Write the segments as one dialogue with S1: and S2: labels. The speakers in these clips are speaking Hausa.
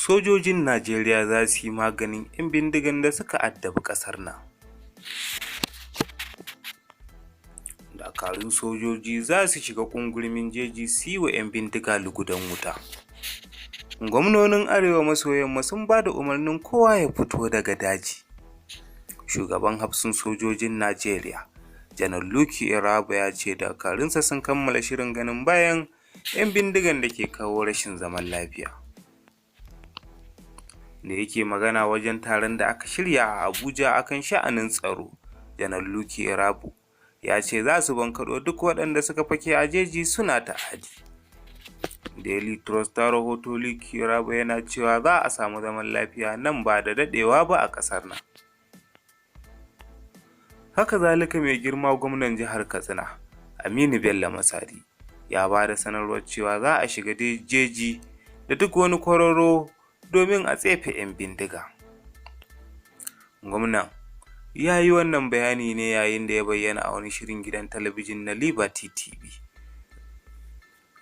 S1: Sojojin Najeriya za su yi maganin 'yan bindigan da suka addabi ƙasar nan. Dakarun sojoji za su shiga ƙungurmin jeji su yi wa 'yan bindiga lugudan wuta. Gwamnonin Arewa maso yamma sun ba da umarnin kowa ya fito daga daji. Shugaban hafsan sojojin Najeriya, Janar Lucky Irabor ya ce dakarunsa sun kammala shirin ganin bayan 'yan bindigan da ke kawo rashin zaman lafiya. Da yake magana wajen taron da aka shirya a Abuja akan sha'anin tsaro, Janar Lucky Irabor ya ce za su bankaɗo duk waɗanda suka fake a jeji suna ta'adi. Daily Trust ta rahoto Lucky Irabor yana cewa za a samu zaman lafiya nan ba da daɗewa ba a ƙasar nan. Haka zalika mai girma gwamnan jihar Katsina, Aminu Bello Masari, ya ba da sanarwar cewa za a shiga jeji da duk wani kwararo domin a tsefe 'yan bindiga. Gwamnan ya yi wannan bayani ne yayin da ya bayyana a wani shirin gidan talabijin na Liberty TV.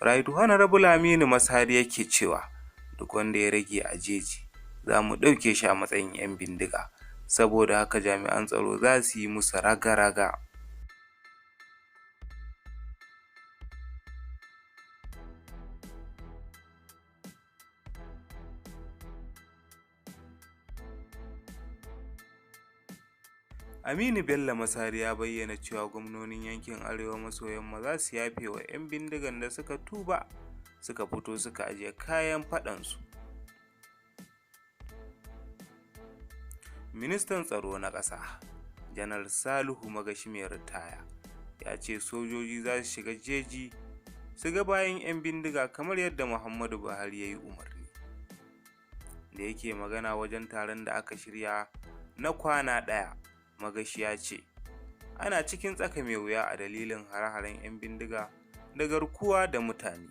S1: Right Honorable Aminu Masari yake cewa duk wanda ya rage a jeji za mu ɗauke shi a matsayin 'yan bindiga, saboda haka jami'an tsaro za su yi musu raga-raga. Aminu Bello Masari ya bayyana cewa gwamnonin yankin Arewa maso yamma za su yafe wa 'yan bindigan da suka tuba suka fito suka ajiye kayan faɗansu. Ministan tsaro na ƙasa, Janar Salihu Magashi mai ritaya, ya ce sojoji za su shiga jeji su ga bayan 'yan bindiga kamar yadda Muhammadu Buhari ya yi umarni. Da yake magana wajen taron da aka shirya na kwana ɗaya, Magashi ya ce, ana cikin tsaka mai wuya a dalilin hare-haren 'yan bindiga da garkuwa da mutane.